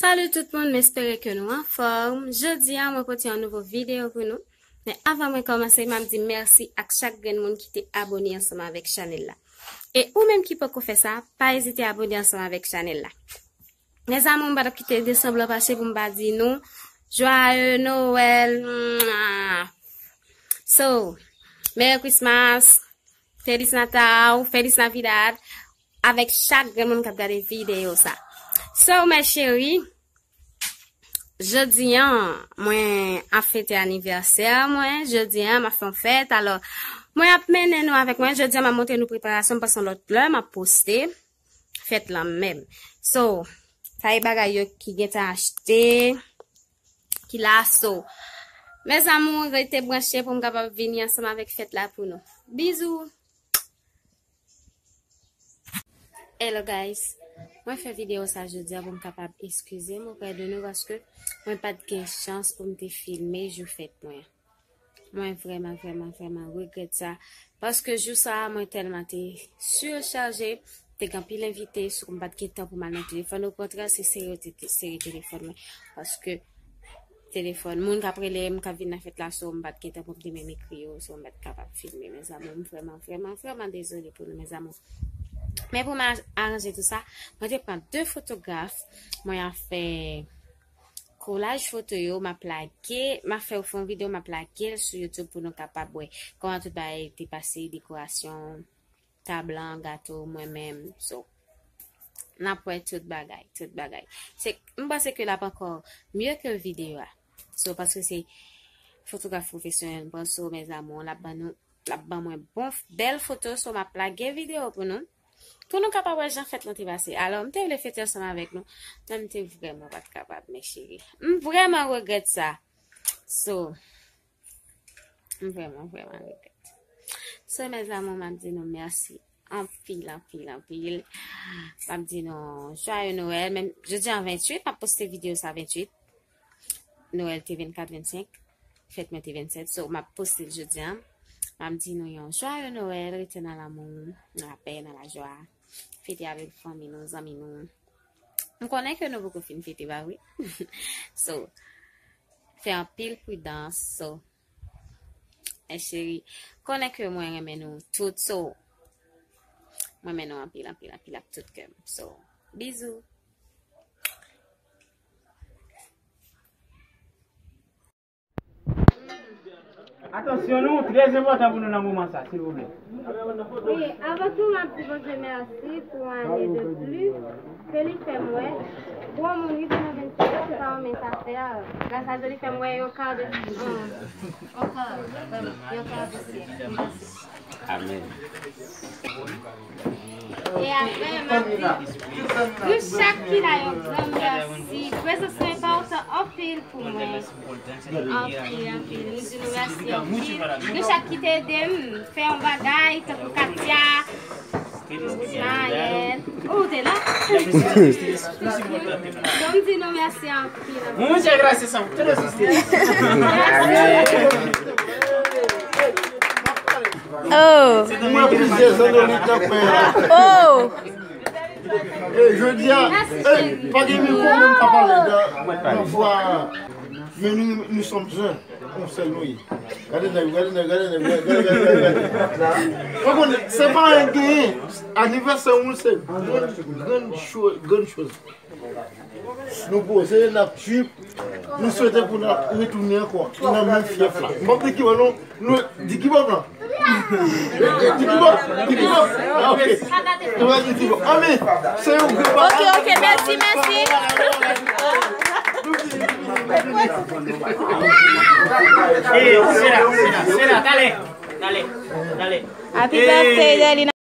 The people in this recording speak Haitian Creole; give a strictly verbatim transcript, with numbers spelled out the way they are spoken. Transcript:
Salut tout moun, m espere ke nou anfòm. Jodi a, mwen pote yon nouvo videyo pou nou. Men avan mwen kòmanse, m ap di mèsi ak chak grenn moun ki te abone ansanm avèk chanèl la. E ou menm ki poko fè sa, pa ezite abone ansanm avèk chanèl la. Mezanmi, m pa t ap kite de sanblan pase pou m pa di nou Joyeux Noël. Mwah. So, Merry Christmas, Feliz Natal, Feliz Navidad, avèk chak grenn moun k ap gade videyo sa. So, mes chéris, jodi a, mwen ap fete anivèsè mwen. Jodi a, m ap fè yon fèt. Alò, mwen ap mennen nou avèk mwen. Jodi a, m ap montre nou preparasyon, m pase yon lòt lè, m ap poste fèt lan menm. So, sa e bagay yo ki gentan achte, ki la. So, mes amours, rete branche pou m kapab vini ansanm avèk fèt la pou nou. Bizou! Hello guys, mwen fè videyo sa jodi a pou m kapab eskize m oprè de nou paske mwen pa t gen chans pou m te filme jou fèt mwen. Mwen vrèman, vrèman, vrèman regrèt sa. Paske jou sa a, mwen tèlman te sichaje, te gen anpil envite, so m pa t gen tan pou m al nan telefòn. Okontrè, se sere, te, te sere telefòn mwen. Paske telefòn, moun k ap rele m, k ap vin nan fèt la, so m pa t gen tan pou m te menm ekri yo, so m pa t kapab filme, mes amours. M vrèman, vrèman, vrèman dezole pou nou, mes amours. Men pou m a-, aranje tou sa, mwen te pran de fotograf, mwen a fè kolaj foto yo, m ap lage, m ap fè, fè yon videyo, m ap lage l sou YouTube pou nou kapab wè kòman tout bagay te pase, dekorasyon, tab lan, gato, mwen menm. So, n ap wè tout bagay, tout bagay. Se, m panse ke l ap ankò mye ke videyo a. So, paske se fotograf pwofesyonèl m pran, so, mes amours, l ap ban nou, l ap ban mwen bon, bèl foto, so, m ap lage videyo pou nou. Pou nou kapab wè jan fèt lan te pase. Alò, m te vle fete ansanm avèk nou, men m te vrèman pa t kapab, mes chéris. M vrèman regrèt sa. So, m vrèman, vrèman regrèt. So, mes amours, m ap di nou mèsi anpil, anpil, anpil. M ap di nou joyeux Noël. Men jodi a venntuit, m ap poste videyo sa venntuit. Nwèl te vennkat, vennsenk. Fèt mwen te vennsèt. So, m ap poste l jodi a. M ap di nou yon joyeux Noël, rete nan lanmou, nan lapè, nan lajwa. Fete avèk fanmi nou, zanmi nou. M konnen ke nou poko fin fete, pa vre? So, fè anpil pridans. So, mes chéris, konnen ke mwen renmen nou tout. So, mwen renmen nou anpil, anpil, anpil ak tout kè m. So, bizou. Atansyon nou, trè enpòtan pou nou nan moman sa, silvouplè. Wi, avan tou, m ap di Bondye mèsi pou yon ane de plis ke li fè m wè. Bon, moun rive nan vennsenk an, se pa yon mens afè. Gras a Dye, li fè m wè yon ka de, yon, yon ka, yon ka de syèk. Mèsi. Amèn. E apre, m ap di, nou chak ki la, yon gran mèsi. Prezans nou enpòtan anpil pou mwen. Anpil, anpil. Nou di nou mèsi anpil. Nou chak ki te ede m fè yon bagay, tankou Katia, Maël. Ou te la? Bon, m di nou mèsi anpil. Mwen, se gras sa. Tout de suite. Oh. Mwen plizyè zannolit nan kwen an. Oh. E jodi a, e, pa gen mikwo menm ka pale nan, nan vwa. Men nou, nou sòm zen, yon sèl nou ye. Gade nèg, gade nèg, gade nèg, gade, gade, gade, gade. Pa konn, se pa anyen k genyen. Anivèsè moun se grann, grann cho-, grann choz. Nou poze, n ap trip. Nou swete pou n ap retounen ankò nan menm fyèf la. M p ap di ki bò non, nou di ki bò blan. Di ki bò, di ki bò. Ah, ok. Nou va di ki bò. Ah, men, se yon gwo bagay. Ok, ok, mèsi, mèsi. Eh, se la, se la, se la, dale, dale, dale. Happy birthday, Delina.